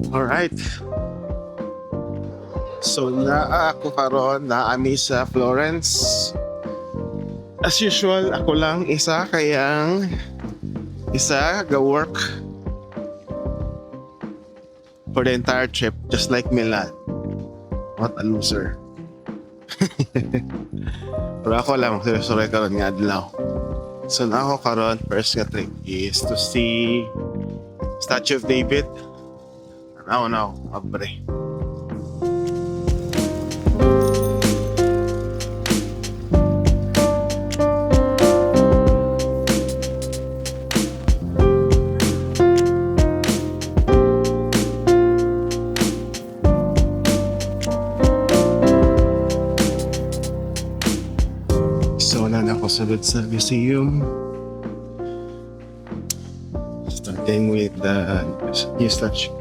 Alright. So naa ako karon, naa mi sa Florence. As usual, ako lang isa kay ang isa ga work for the entire trip, just like Milan. What a loser. Pero ako lang magsuroy karon nga adlaw. So naa ko karon, first nga trip is to see Statue of David. Now, now, abre. So, naa na ko sulod sa museum. Starting with the new statue.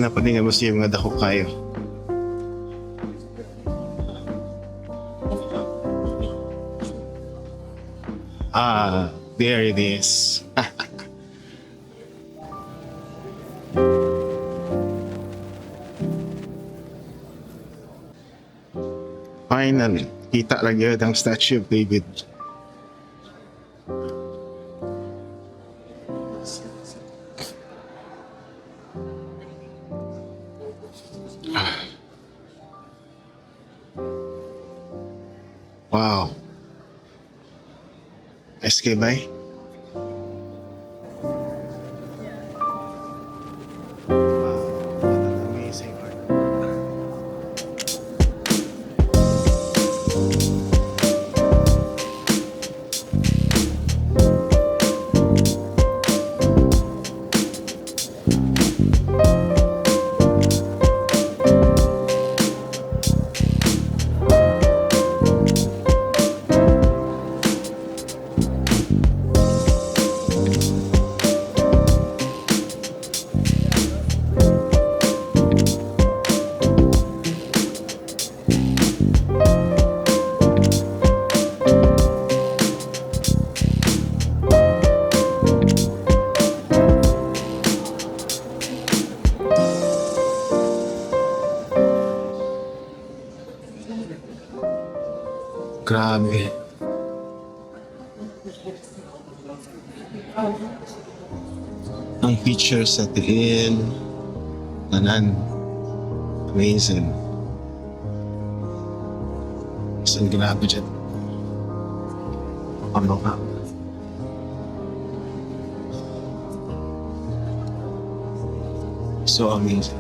Naa pa nga museum nga dako kayo. Ah, there it is. Finally, kita lang yun ang Statue of David. Wow. SK bay? Wow, what an amazing art. Grabe. Ang features sa tiil, tanan, amazing. Ang grabe dyan. Ano ka? So amazing.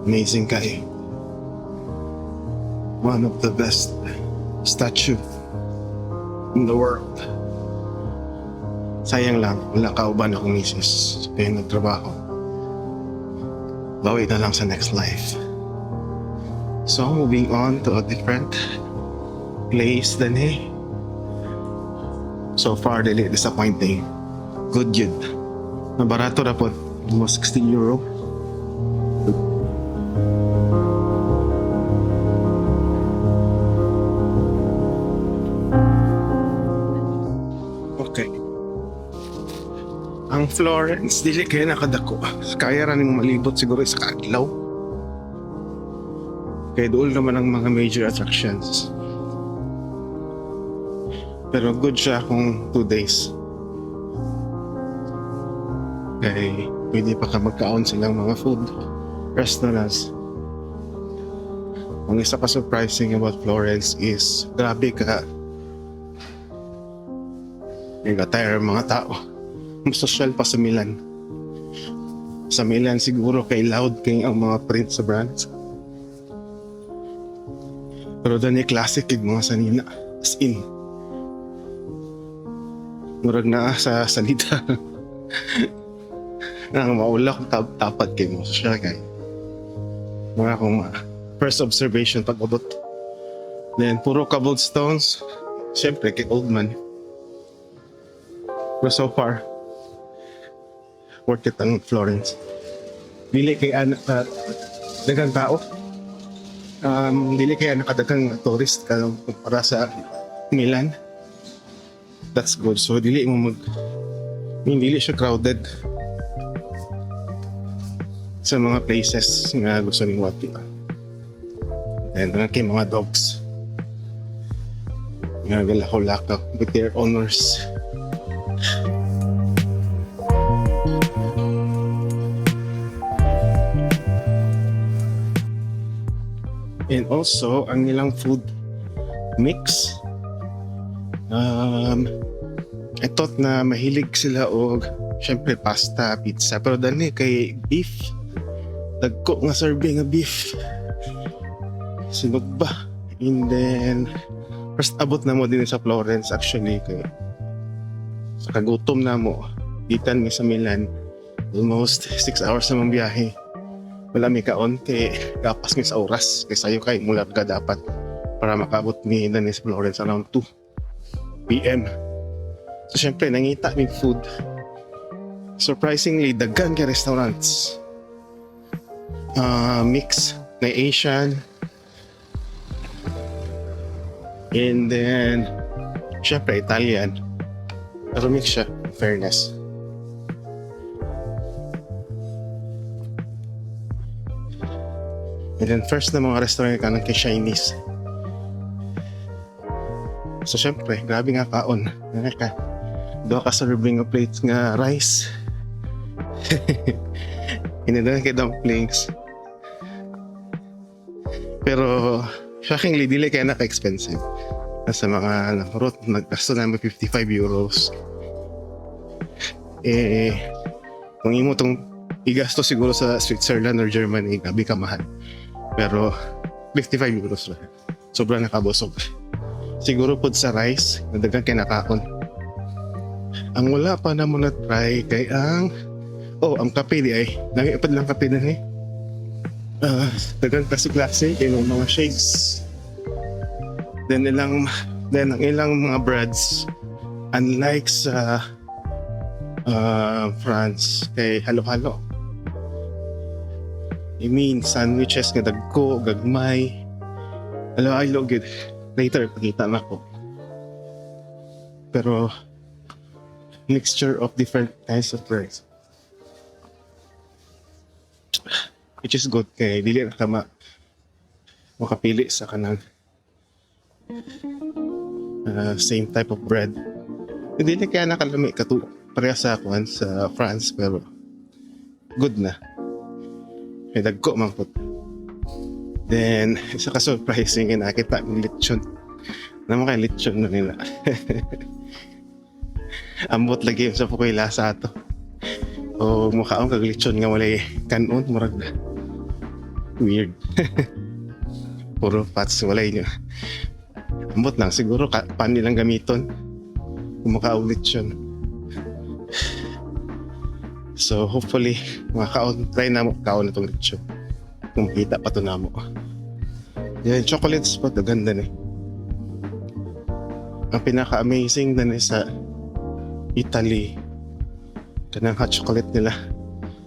Amazing kay. One of the best statue in the world. Sayang lang, wala kauban akong misis. Kaya nagtrabaho. Bawi na lang sa next life. So, moving on to a different place than eh. So far, dili disappointing. Good yun. Mabarato ra po. Almost €60. Okay. Ang Florence, dili kaya nakadako. Kaya ra nimo malibot siguro sa kaadlaw. Kaya dool naman ang mga major attractions. Pero good siya kung 2 days. Kay pwede pa ka magkaon silang mga food restaurants. Ang isa pa surprising about Florence is grabe ka nag-attire ang mga tao. Mas social pa sa Milan. Sa Milan siguro kay loud kay ang mga print sa brands. Pero dani classic kig mga sanina. As in. Murag naa sa sanita. Nang maula kung tapad kay mo social kay. Mga akong first observation pag abot. Then puro cobblestones. Siyempre kay old man. Pero so far, worth it ang Florence. Dili kay ana daghang tao. Dili kay ana kadaghang tourist ka kumpara sa Milan. That's good. So dili mo mag I mean, dili siya crowded sa mga places nga gusto ning wati. And kay mga dogs nga galakaw-lakaw with their owners. And also, ang ilang food mix. I thought na mahilig sila og syempre pasta, pizza, pero dani kay beef. Dagko nga serving nga beef. Sinugba. And then, first abot na mo din sa Florence actually kay sa kagutom na mo. Gikan mi sa Milan. Almost 6 hours na mong biyahe. Wala mi kaon kay gapas mi sa oras. Kay sayo kay mularga dapat para makaabot mi dani sa Florence around 2 p.m. So syempre nangita mi food. Surprisingly, daghan kay restaurants. Mix na Asian. And then, syempre Italian. Pero mix siya, in fairness. And then first na mga restaurant kanang kay Chinese. So syempre, grabe nga kaon. Nga ka. Duha ka serving of plates nga rice. Hindi na kay dumplings. Pero shockingly, dili kaya naka-expensive. Nasa mga ano, route, naggasto namin €55. Eh, kung imo tong igasto siguro sa Switzerland or Germany, grabe ka mahal. Pero €55 ra. Sobrang nakabusog. Siguro pod sa rice, nadagang kay nakaon. Ang wala pa na mo na try kay ang, oh, ang kape di ay. Lagi pa lang kape na eh. Daghang klase-klase kay mga shakes. Then ang ilang mga breads, unlike sa France, kay halo-halo. I mean, sandwiches nga dagko, gagmay. Halo-halo gud. Later pakita na ko. Pero mixture of different kinds of breads. Which is good kay dili na ka makapili sa kanang same type of bread. Hindi na kaya nakalami katu pareha sa kuan sa France, pero good na. May dagko man pud. Then, isa ka surprising, nakita ng lechon. Namo kay lechon na nila. Ambot lagi sa pukoy lasa ato. O mukhaon kag lechon nga walay kanon, murag weird. Puro fats, walay nyo. Ambot lang siguro ka, pan nilang gamiton. Kung makaon lechon. So hopefully makakaon, try na mo kaon na tong lechon. Kung makita pa to namo. Yan, chocolate spot, ganda ni. Ang pinaka-amazing na ni sa Italy. Kanang hot chocolate nila.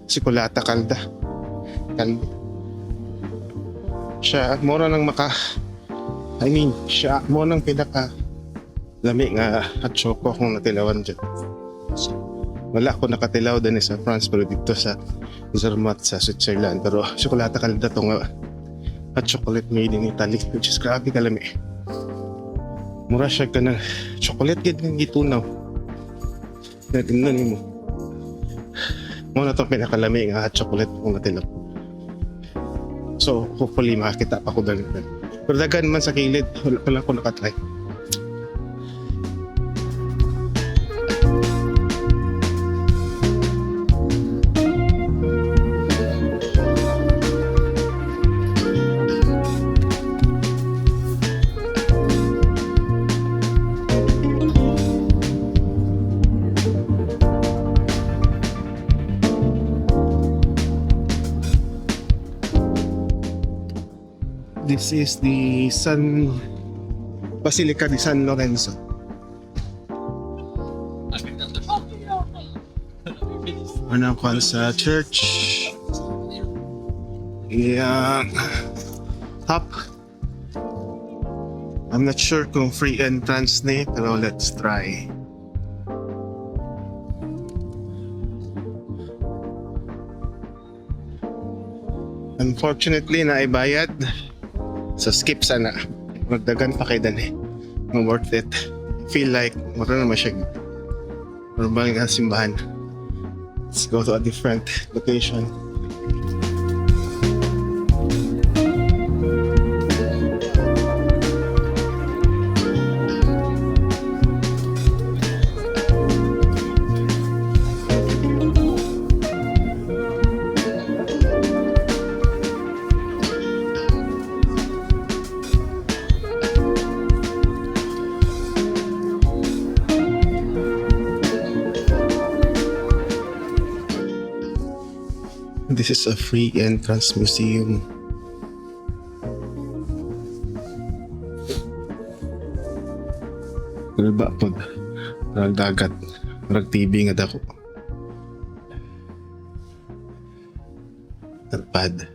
Cioccolata calda. Calda. Siya, mura nang maka, I mean, siya, mo nang pinaka lami nga hot choco kung natilawan dyan. Wala ko nakatilaw din sa France, pero dito sa Zermatt sa Switzerland. Pero cioccolata calda to nga hot chocolate made in Italy, which is grabe kalami. Mura siya ka ng chocolate gid nga gitunaw. Nagnan mo. Mo na to pinakalami nga hot chocolate kung natilaw. So, hopefully makakita pa ko dali. Pero daghan man sa kilid, wala pa lang ko nakatry. This is the San Basilica di San Lorenzo. Ano ang sa church? Yeah. Top. I'm not sure kung free entrance ni, pero let's try. Unfortunately, naibayad. So skip sana. Magdagan pa kay dani. No, worth it. Feel like mura naman siya normal nga simbahan. Let's go to a different location. This is a free entrance museum. Ano ba po? Rag dagat. Rag TV nga dako. Not bad.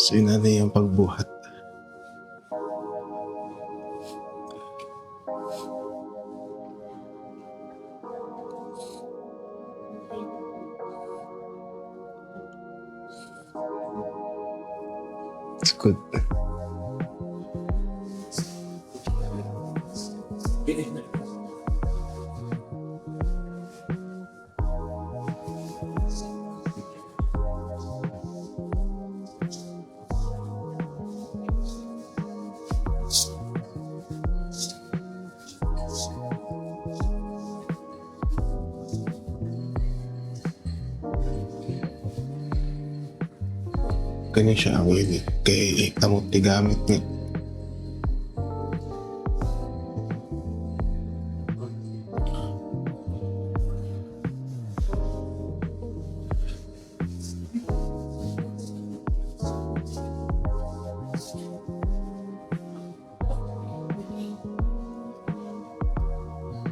So yun na yung pagbuhat. It's good. Ganyan siya ang wili. Kay kamot ti gamit ni.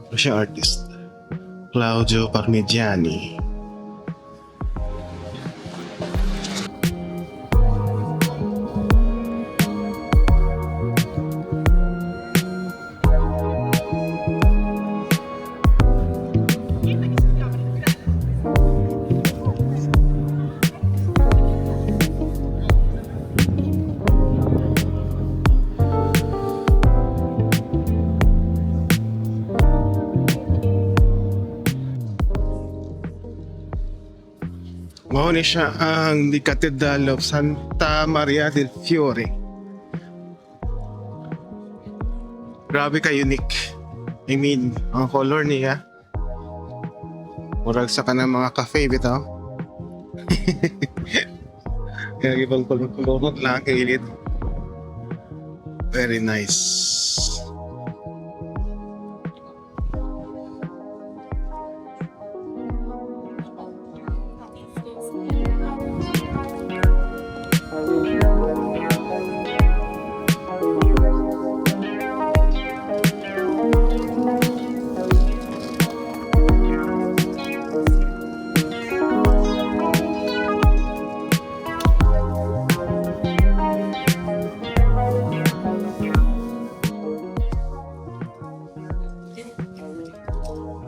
Ano siya artist? Claudio Parmigiani. Mao ni siya ang The Cathedral of Santa Maria del Fiore. Grabe ka unique. I mean, ang color niya. Murag sa kanang mga cafe bitaw. Kaya ibang color color lang ang kilid. Very nice.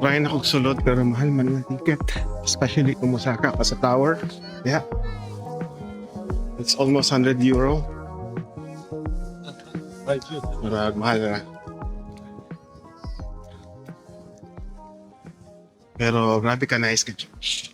Try na kog sulod pero mahal man ang ticket. Especially kung musaka ka sa tower. Yeah. It's almost €100. Murag mahal na. Pero grabe ka nice ka church.